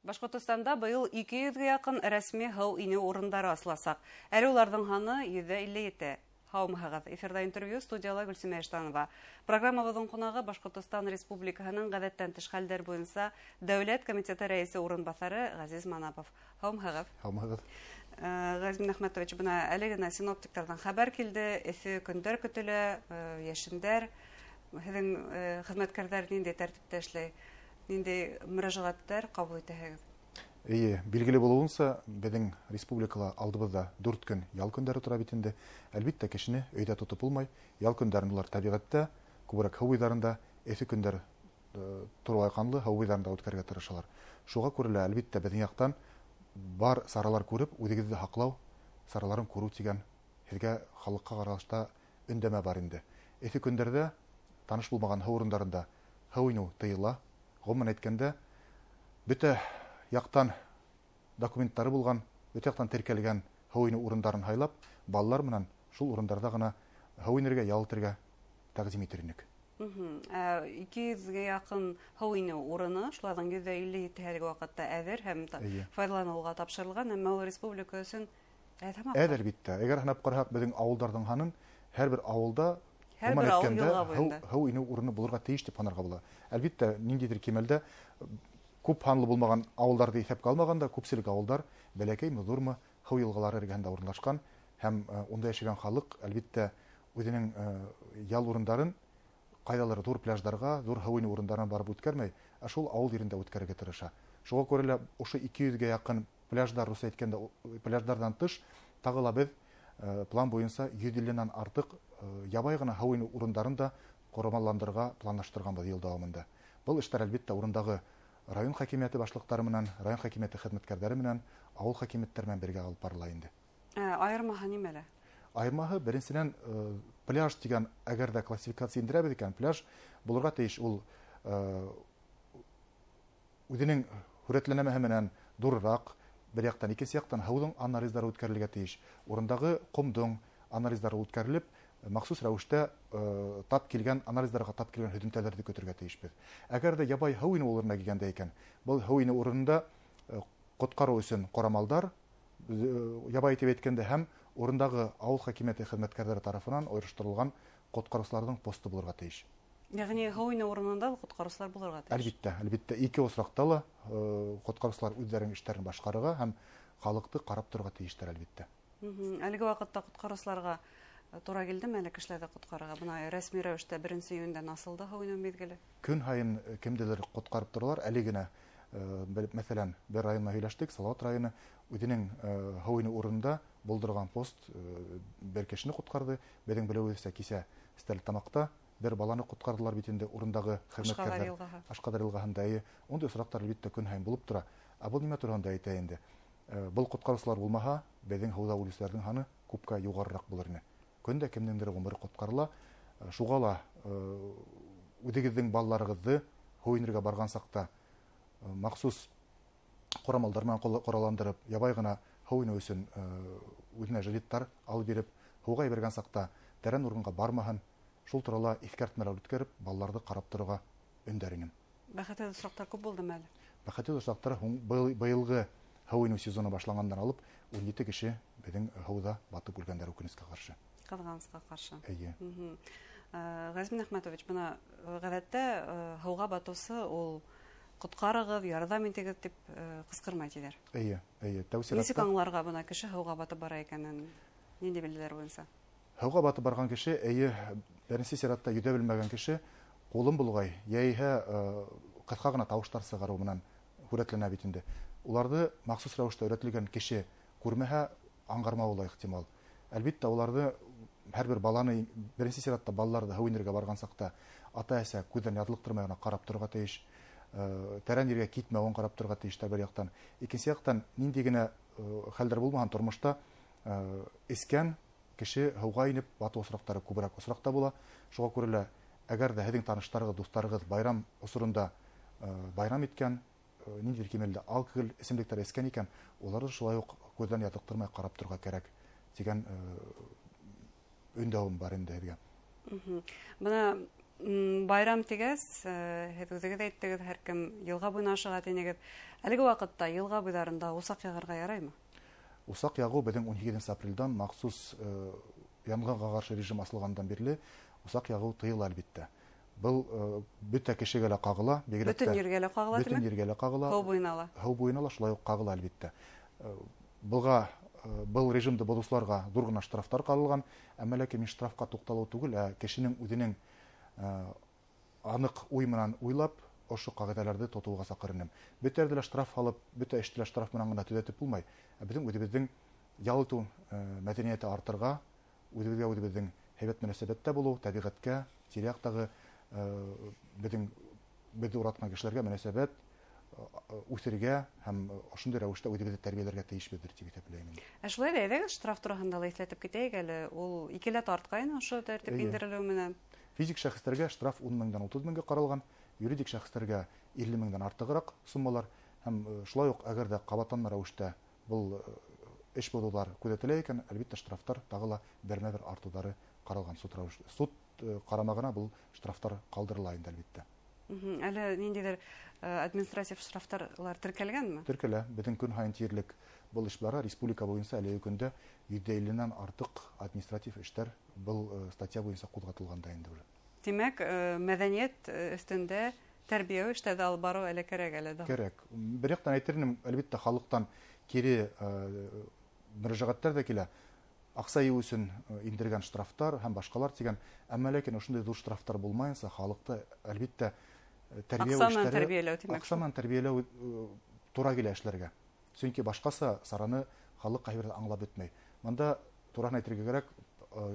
Башҡортостанда быйыл 200-гә яҡын рәсми һыу инеү урындары асыласаҡ. Әле уларҙың һаны 157. Һаумыһығыҙ. Эфирҙа интервью, студияла Гөлсимә Иштанова. Программабыҙҙың ҡунағы Башҡортостан Республикаһының ғәҙәттән тыш хәлдәр буйынса Дәүләт комитеты рәйесе урынбаҫары Ғәзиз Манапов. Һаумыһығыҙ. Һаумыһығыҙ. Ғәзиз Әхмәтович, бына әле генә синоптиктарҙан хәбәр килде. Эҫе көндәр көтөлә, йәшендәр. Һеҙҙең хеҙмәткәрҙәр ниндәй тәртиптә эшләй? Ниндәй мөрәжәғәттәр ҡабул итәһегеҙ? Эйе, билгеле булыуынса, беҙҙең республикала алдыбыҙҙа 4 көн ял көндәре тора бит инде. Әлбиттә, кешене өйҙә тотоп булмай. Ял көндәрен улар тәбиғәттә, күберәк һыу буйҙарында, эҫе көндәр туралайҡанлы һыу буйҙарында үткәрергә тырышалар. Шуға күрә лә, әлбиттә, беҙҙең яҡтан бар саралар күреп, үҙегеҙҙе һаҡлау сараларын күреү тигән һеҙгә халыҡҡа ҡарашта өндәмә бар инде. Эҫе көндәрҙә таныш булмаған һыу урындарында һыу инеү тыйыла. Ғөмүмән әйткәндә, бөтә яҡтан документтары булған, бөтә яҡтан теркәлгән һыу инеү урындарын һайлап, балалар менән шул урындарҙа ғына һыу инергә, ял итергә тәҡдим итер инек. 200-гә яҡын һыу инеү урыны, шуларҙың 157 әлеге ваҡытта әҙер һәм файҙаланыуға тапшырылған, әммә ул республика өсөн әҙ һамаҡ. Әҙ, әлбиттә. Әгәр һанап ҡараһаҡ, беҙҙең ауылдарҙың һанын һәр бер ауылда Һәр бер ауыл йылға буйында. Һыу инеү урыны булырға тейеш тип һанарға була. Әлбиттә, ниндәйҙер кимәлдә күп һанлы булмаған ауылдарҙы иҫәпкә алмағанда, күпселек ауылдар бәләкәйме, ҙурмы һыу йылғалары эргәһендә урынлашҡан һәм унда йәшәгән халыҡ, әлбиттә, үҙенең ял урындарын ҡайҙалыр ҙур пляждарға, ҙур һыу инеү урындарына барып үткәрмәй, ә шул ауыл ерендә үткәрергә тырыша. Шуға күрә лә ошо 200-гә яҡын пляждар, русча әйткәндә, пляждарҙан тыш, тағы ла беҙ план буйынса 150-нән артыҡ ябай ғына һыу инеү урындарын да ҡорамалландырырға планлаштырғанбыҙ йыл дауамында. Был эштәр, әлбиттә, урындағы район хакимиәте башлыҡтары менән, район хакимиәте хеҙмәткәрҙәре менән, ауыл хакимиәттәре менән бергә алып барыла инде. Айырмаһы нимәлә? Айырмаһы, беренсенән, пляж тигән, әгәр ҙә классификация индерәбеҙ икән, пляж булырға тейеш ул үҙенең һүрәтләнәмәһе менән ҙурыраҡ, бер яҡтан, икенсе яҡтан һыуҙың анализдары үткәрелергә тейеш. Урындағы ҡомдоң анализдары үткәрелеп, махсус рәүештә тап килгән анализдарға тап килгән һөҙөмтәләрҙе көтөргә тейешбеҙ. Әгәр ҙә ябай һыу инеү урынына килгәндә икән, был һыу инеү урынында ҡотҡарыу өсөн ҡорамалдар, ябай тип әйткәндә, һәм урындағы ауыл хакимиәте хеҙмәткәрҙәре тарафынан ойошторолған ҡотҡарыусыларҙың посты булырға тейеш. Йәғни һыу инеү урынында ҡотҡарыусылар булырға тейеш. Әлбиттә, әлбиттә, ике осраҡта ла ҡотҡарыусылар үҙҙәренең эштәрен башҡарырға һәм халыҡты ҡарап торорға тейештәр, әлбиттә. Әлеге ваҡытта ҡотҡарыусыларға тура килдеме әле кешеләрҙе ҡотҡарырға? Бына рәсми рәүештә 1 июндән асылды һыу инеү миҙгеле. Көн һайын кемделер ҡотҡарып торалар. Әле генә, мәҫәлән, бер районда һөйләштек, Салауат районы үҙенең һыу инеү урынында булдырған пост бер кешене ҡотҡарҙы. Беҙҙең белеүебеҙсә, кисә Стәрлетамаҡта бер баланы ҡотҡарҙылар бит инде урындағы Ашҡаҙар хеҙмәткәрҙәр. йылғаһы. Ашҡаҙар йылғаһында, эйе. Ундай осраҡтар әлбиттә көн һайын булып тора. Ә был нимә тураһында әйтә инде? Был ҡотҡарыусылар булмаһа, беҙҙең һыуҙа үлеүселәрҙең һаны күпкә юғарыраҡ булыр ине. Көн дә кемдеңдер ғүмере ҡотҡарыла. Шуға ла үҙегеҙҙең балаларығыҙҙы һыу инергә барған саҡта махсус ҡорамалдар менән ҡоралландырып, ябай ғына һыу инеү өсөн үҙенә жилеттар алып биреп, һыуға ебәргән саҡта тәрән урынға бармаһын, шул турала иҫкәртмәләр үткәреп, балаларҙы ҡарап торорға өндәр инем. Бәхетһеҙ осраҡтар күп булдымы әле? Бәхетһеҙ осраҡтар быйылғы һыу инеү сезоны башланғандан алып 17 кеше беҙҙең һыуҙа батып үлгәндәр, үкенескә ҡаршы. Ҡыҙғанысҡа ҡаршы. Эйе. Ғәзмин Әхмәтович, бына ғәҙәттә һыуға батыусы ул ҡотҡарығыҙ, ярҙам итегеҙ тип ҡысҡырмай тиҙәр. Эйе, эйе. Тәү Нисек сиратта аңларға бына кеше һыуға батып бара икәнен, ниндәй билдәләр буйынса? Һыуға батып барған кеше, эйе, беренсе сиратта йөҙә белмәгән кеше ҡулын болғай, йәиһә ҡыҫҡа ғына тауыштар сығарыу менән һүрәтләнә бит инде. Уларҙы махсус рәүештә өйрәтелгән кеше күрмәһә, аңғармауы ла ихтимал. Әлбиттә, уларҙы һәр бер баланы, беренсе сиратта балаларҙы һыу инергә барған саҡта ата-әсә күҙҙән яҙлыҡтырмай ғына ҡарап торорға тейеш. Тәрән ергә китмәүен ҡарап торорға тейештәр бер яҡтан. Икенсе яҡтан, ниндәй генә хәлдәр булмаһын, тормошта эскән кеше һыуға инеп батыу осраҡтары күберәк осраҡта була. Шуға күрә лә, әгәр ҙә һеҙҙең таныштарығыҙ, дуҫтарығыҙ байрам осоронда байрам иткән, ниндәйҙер кимәлдә алкоголь эсемлектәр эскән икән, уларҙы шулай уҡ күҙҙән яҙлыҡтырмай ҡарап торорға кәрәк тигән өндәүем бар инде һеҙгә. Бына Байрам тигәс, һеҙ үҙегеҙ әйттегеҙ, һәр кем йылға буйына ашыға тинегеҙ. Әлеге ваҡытта йылға буйҙарында усаҡ яғырға яраймы? Усаҡ яғыу беҙҙең 18 апрелдән махсус янғынға ҡаршы режим асылғандан бирле усаҡ яғыу тыйыла, әлбиттә. Был бөтә кешегә лә ҡағыла, бигерәк тә Бөтөн ергә лә ҡағыла, бөтөн тимәк? ергә лә ҡағыла. Һыу буйына ла. Һыу буйына ла шулай уҡ ҡағыла, әлбиттә. Был режимды боҙоусыларға ҙур ғына штрафтар ҡаралған, әммә ләкин мин штрафҡа туҡталыу түгел, ә кешенең үҙенең аныҡ уй менән уйлап, ошо ҡағиҙәләрҙе тотоуға саҡыр инем. Бөтә ерҙә лә штраф һалып, бөтә эште лә штраф менән генә төҙәтеп булмай. Ә беҙҙең үҙебеҙҙең ял итеү мәҙәниәте артырға, үҙебеҙгә үҙебеҙҙең һәйбәт мөнәсәбәттә булыу, тәбиғәткә, тирә-яҡтағы беҙҙе уратҡан кешеләргә мөнәсәбәт үҫергә һәм ошондай рәүештә үҙебеҙҙе тәрбиәләргә тейешбеҙҙер тип иҫәпләйем инде. Ә шулай ҙа әйҙәгеҙ штраф тураһында ла иҫләтеп китәйек әле. Ул икеләтә артҡайны ошо тәртип индерелеү менән. Физик шәхестәргә штраф ун меңдән утыҙ меңгә ҡаралған, юридик шәхестәргә илле меңдән артығыраҡ суммалар һәм шулай уҡ әгәр ҙә ҡабатланма рәүештә был эш боҙоуҙар күҙәтелә икән, әлбиттә штрафтар тағы ла бермә-бер артыуҙары ҡаралған. Суд ҡарамағына был штрафтар ҡалдырыла инде, әлбиттә. Әле ниндәйҙер административ штрафтар теркәлгәнме? Теркәлә. Беҙҙең көн һайын тиерлек был эш бара. Республика буйынса әлеге көндә йөҙ илленән артыҡ административ эштәр был статья буйынса ҡуҙғатылған да инде уже. Тимәк, мәҙәниәт өҫтөндә тәрбиәү эштәрҙе алып барыу әле кәрәк әле дә. Кәрәк. Бер яҡтан әйтер инем, әлбиттә, халыҡтан кире мөрәжәғәттәр ҙә килә. Аҡса йыйыу өсөн индергән штрафтар һәм башҡалар тигән. Әммә ләкин ошондай ҙур штрафтар булмайынса халыҡты әлбиттә тәрбиәү Аҡса менән эштәре тәрбиәләү, тимәк, аҡса менән тәрбиәләү тура килә эшләргә. Сөнки башҡаса сараны халыҡ ҡайһы берҙә аңлап бөтмәй. Бында тураһын әйтергә кәрәк,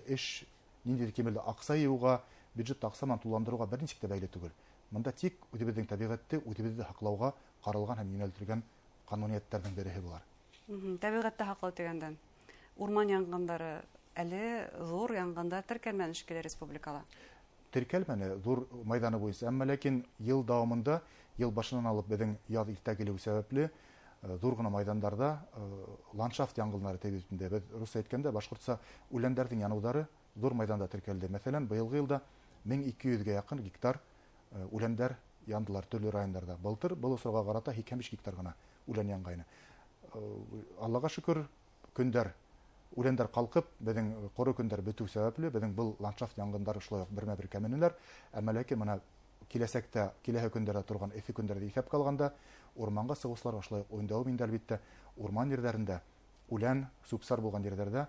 эш ниндәйҙер кимәлдә аҡса йыйыуға, бюджетты аҡса менән тулыландырыуға бер нисек тә бәйле түгел. Бында тик үҙебеҙҙең тәбиғәтте, үҙебеҙҙе һаҡлауға ҡаралған һәм йүнәлтелгән ҡануниәттәрҙең береһе булар. Тәбиғәтте һаҡлау тигәндән, урман янғындары әле ҙур янғындар теркәлмәне шикелле республикала. Теркәлмәне ҙур майҙаны буйынса, әммә ләкин йыл дауамында, йыл башынан алып беҙҙең яҙ иртә килеү сәбәпле ҙур ғына майҙандарҙа ландшафт янғыннары тип инде. Беҙ русса әйткәндә, башҡортса үләндәрҙең яныуҙары ҙур майҙанда теркәлде. Мәҫәлән, быйылғы йылда мең ике йөҙгә яҡын гектар үләндәр яндылар төрлө райондарҙа. Былтыр был осорға ҡарата һикһән биш гектар ғына үлән янғайны. Аллаға шөкөр, үләндәр ҡалҡып, беҙҙең ҡоро көндәр бөтөү сәбәпле, беҙҙең был ландшафт янғындары шулай уҡ бермә-бер кәменеләр. Әммә ләкин бына киләсәктә, киләһе көндәрҙә торған эҫе көндәрҙе иҫәпкә алғанда, урманға сығыусыларға шулай уҡ өндәүем инде, әлбиттә, урман ерҙәрендә, үлән, сүп-сар булған ерҙәрҙә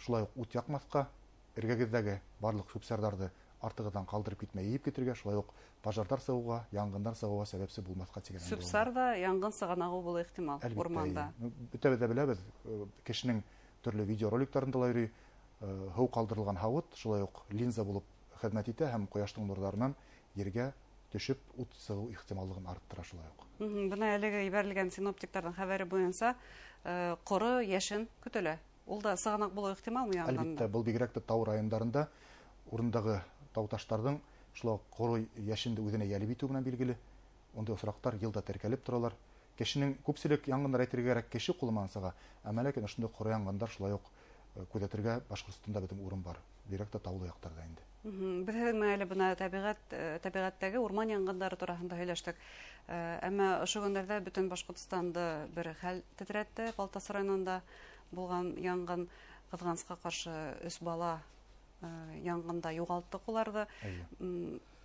шулай уҡ ут яҡмаҫҡа, эргәгеҙҙәге барлыҡ сүп-сарҙарҙы артығыҙҙан ҡалдырып китмәй йыйып китергә, шулай уҡ пожарҙар сығыуға, янғындар сығыуға сәбәпсе булмаҫҡа тигән өндәү. Сүп-сар ҙа янғын сығанағы булыуы ихтимал Әлбиттә, урманда. эйе. Бөтәбеҙ ҙә беләбеҙ, кешенең төрлө видеороликтарында ла йөрөй, һыу ҡалдырылған һауыт шулай уҡ линза булып хеҙмәт итә һәм ҡояштың нурҙарынан ергә төшөп ут сығыу ихтималлығын арттыра шулай уҡ. Бына әлеге ебәрелгән синоптиктарҙың хәбәре буйынса ҡоро йәшен көтөлә. Ул да сығанаҡ булыуы ихтималмы янғында? Әлбиттә, был бигерәк тә тау райондарында урындағы тау таштарҙың шулай уҡ ҡоро йәшенде үҙенә йәлеп итеү менән билгеле. Ундай осраҡтар йылда теркәлеп торалар. Кешенең күпселек янғындар әйтергә кәрәк, кеше ҡулы менән сыға. Әммә ләкин ошондай ҡоро янғындар шулай уҡ күҙәтергә Башҡортостанда бөтөн урын бар. Бигерәк тә таулы яҡтарҙа инде. Беҙ һеҙҙең менән әле бына тәбиғәттәге урман янғындары тураһында һөйләштек. Әммә ошо көндәрҙә бөтөн Башҡортостанды бер хәл тетрәтте. Балтас районында булған янғын, ҡыҙғанысҡа ҡаршы өс бала янғында юғалттыҡ уларҙы.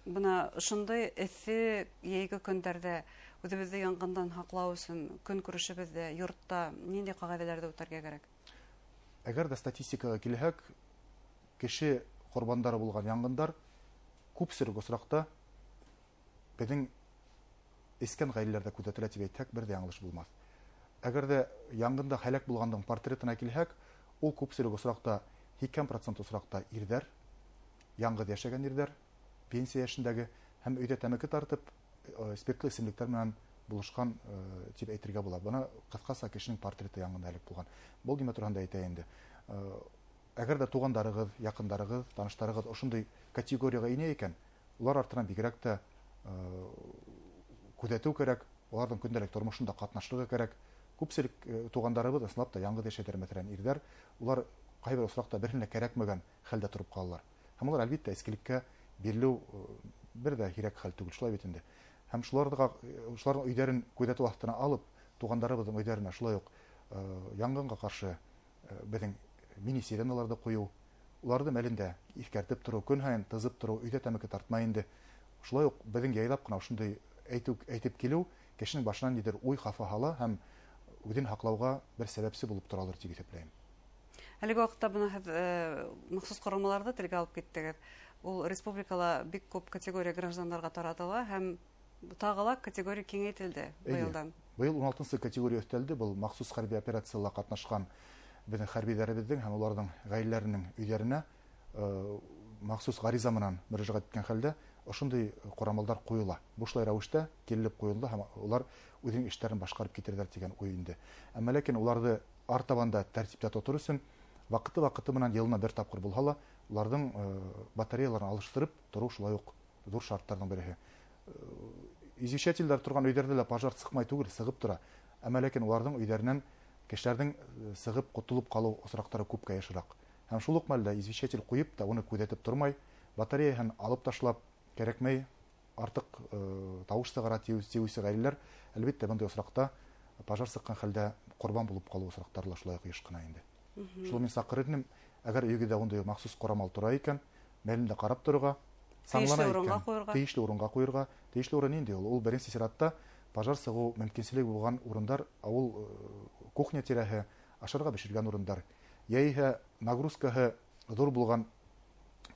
Бына ошондай эҫе йәйге көндәрҙә үҙебеҙҙе янғындан һаҡлау өсөн көнкүрешебеҙҙә, йортта ниндәй ҡағиҙәләрҙе үтәргә кәрәк? Әгәр ҙә статистикаға килһәк, кеше ҡорбандары булған янғындар күпселек осраҡта беҙҙең эскән ғаиләләрҙә күҙәтелә тип әйтһәк, бер ҙә яңылыш булмаҫ. Әгәр ҙә янғында һәләк булғандың портретына килһәк, ул күпселек осраҡта, һикһән процент осраҡта ирҙәр, яңғыҙ йәшәгән ирҙәр, пенсия йәшендәге һәм өйҙә тәмәке тартып, спиртлы эсемлектәр менән булышҡан тип әйтергә була. Бына ҡыҫҡаса кешенең портреты янғында һәләк булған. Был нимә тураһында әйтә инде? Әгәр ҙә туғандарығыҙ, яҡындарығыҙ, таныштарығыҙ ошондай категорияға инә икән, улар артынан бигерәк тә күҙәтеү кәрәк, уларҙың көндәлек тормошонда ҡатнашырға кәрәк. Күпселек туғандарыбыҙ ысынлап та яңғыҙ йәшәйҙәр, мәҫәлән, ирҙәр, улар ҡайһы бер осраҡта береһенә кәрәкмәгән хәлдә тороп ҡалалар. Һәм улар әлбиттә эскелеккә Бирелеү бер ҙә һирәк хәл түгел, шулай бит инде. Һәм шуларҙың өйҙәрен күҙәтеү аҫтына алып, туғандарыбыҙҙың өйҙәренә шулай уҡ янғынға ҡаршы беҙҙең мини-сиреналарҙы ҡуйыу, уларҙы мәлендә иҫкәртеп тороу, көн һайын тызып тороу, өйҙә тәмәке тартмай инде. Шулай уҡ беҙҙең яйлап ҡына ошондай әйтеп килеү кешенең башына ниҙер уй хафа һала һәм үҙен һаҡлауға бер сәбәпсе булып торалыр тип иҫәпләйем. Әлеге ваҡытта бына һеҙ махсус ҡоролмаларҙы телгә алып киттегеҙ. Ул республикала бик күп категория граждандарға таратыла һәм тағы ла категория киңәйтелде быйылдан. Быйыл 16-нсы категория өҫтәлде. Был махсус хәрби операцияла ҡатнашҡан беҙҙең хәрбиҙәребеҙҙең һәм уларҙың ғаиләләренең өйҙәренә махсус ғариза менән мөрәжәғәт иткән хәлдә ошондай ҡорамалдар ҡуйыла. Бушлай рәүештә килеп ҡуйылды һәм улар үҙенең эштәрен башҡарып китерҙәр тигән уй инде. Әммә ләкин уларҙы артабан да тәртиптә тотор өсөн ваҡыты-ваҡыты менән йылына бер тапҡыр булһа ла уларҙың батареяларын алыштырып тороу шулай уҡ ҙур шарттарҙың береһе. Извещательдәр торған өйҙәрҙә лә пожар сыҡмай түгел, сығып тора. Әммә ләкин уларҙың өйҙәренән кешеләрҙең сығып ҡотолоп ҡалыу осраҡтары күпкә йышыраҡ. Һәм шул уҡ мәлдә извещатель ҡуйып та уны күҙәтеп тормай, батареяһын алып ташлап, кәрәкмәй, артыҡ тауыш сығара тиеүсе ғаиләләр, әлбиттә, бындай осраҡта пожар сыҡҡан хәлдә ҡорбан булып ҡалыу осраҡтары ла шулай уҡ йыш ҡына инде. Шул мин саҡырыр инем, әгәр өйөгөҙҙә ундай махсус ҡорамал тора икән, мәлендә ҡарап торорға, тейешле урынға ҡуйырға. Тейешле урынға ҡуйырға. Тейешле урын ниндәй ул? Ул беренсе сиратта пожар сығыу мөмкинселеге булған урындар, ул кухня тирәһе, ашарға бешергән урындар, йәиһә нагрузкаһы ҙур булған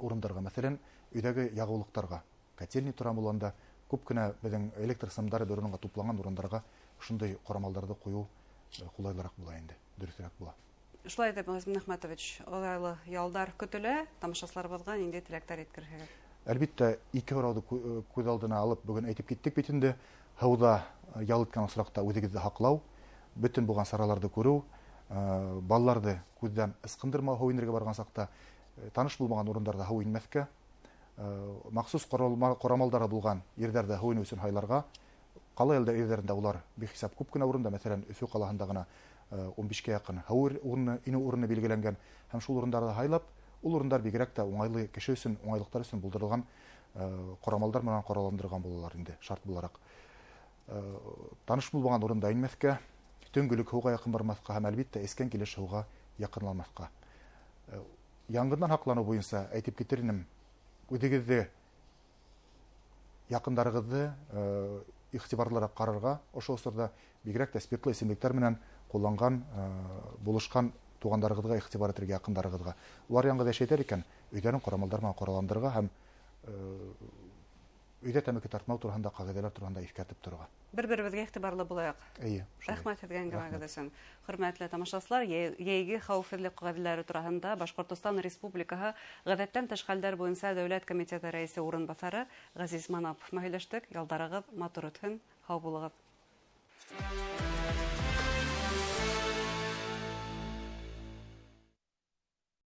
урындарға, мәҫәлән, өйҙәге яғыулыҡтарға, котельный тора булғанда, күп кенә беҙҙең электр сымдары бер урынға тупланған урындарға ошондай ҡорамалдарҙы ҡуйыу ҡулайлыраҡ була инде, дөрөҫөрәк була. Шулай итеп, Ғәзим Әхмәтович, оҙайлы ялдар көтөлә, тамашасыларыбыҙға ниндәй теләктәр еткерһегеҙ? Әлбиттә, ике һорауҙы күҙ алдына алып бөгөн әйтеп киттек бит инде. Һыуҙа ял иткән осраҡта үҙегеҙҙе һаҡлау, бөтөн булған сараларҙы күреү, балаларҙы күҙҙән ысҡындырмау һыу инергә барған саҡта, таныш булмаған урындарҙа һыу инмәҫкә, махсус ҡорамалдары булған ерҙәрҙә һыу инеү өсөн һайларға. Ҡала ерҙәрендә улар бихисап күп кенә урында, мәҫәлән, Өфө ҡалаһында ғына 15-кә яҡын һыу урыны, инеү урыны билгеләнгән һәм шул урындарҙы һайлап, ул урындар бигерәк тә уңайлы кеше өсөн, уңайлыҡтар өсөн булдырылған ҡорамалдар менән ҡоралландырылған булалар инде, шарт булараҡ. Таныш булмаған урында инмәҫкә, төнгөлөк һыуға яҡын бармаҫҡа һәм әлбиттә эскән килеш һыуға яҡынламаҫҡа. Янғындан һаҡланыу буйынса әйтеп китер инем, үҙегеҙҙе, яҡындарығыҙҙы иғтибарлыраҡ ҡарарға, ошо осорҙа бигерәк тә спиртлы эсемлектәр менән ҡулланған, булышҡан туғандарығыҙға иғтибар итергә, яҡындарығыҙға. Улар яңғыҙ йәшәйҙәр икән, өйҙәрен ҡорамалдар менән ҡоралландырырға һәм өйҙә тәмәке тартмау тураһында ҡағиҙәләр тураһында иҫкәртеп торорға. Бер-беребеҙгә иғтибарлы булайыҡ. Эйе, шулай. Рәхмәт һеҙгә әңгәмәгеҙ өсөн. Хөрмәтле тамашасылар, йәйге хәүефһеҙлек ҡағиҙәләре тураһында Башҡортостан Республикаһы Ғәҙәттән тыш хәлдәр буйынса Дәүләт комитеты рәйесе урынбаҫары Ғәзиз Манапов менән һөйләштек. Ялдарығыҙ матур үтһен, һау булығыҙ.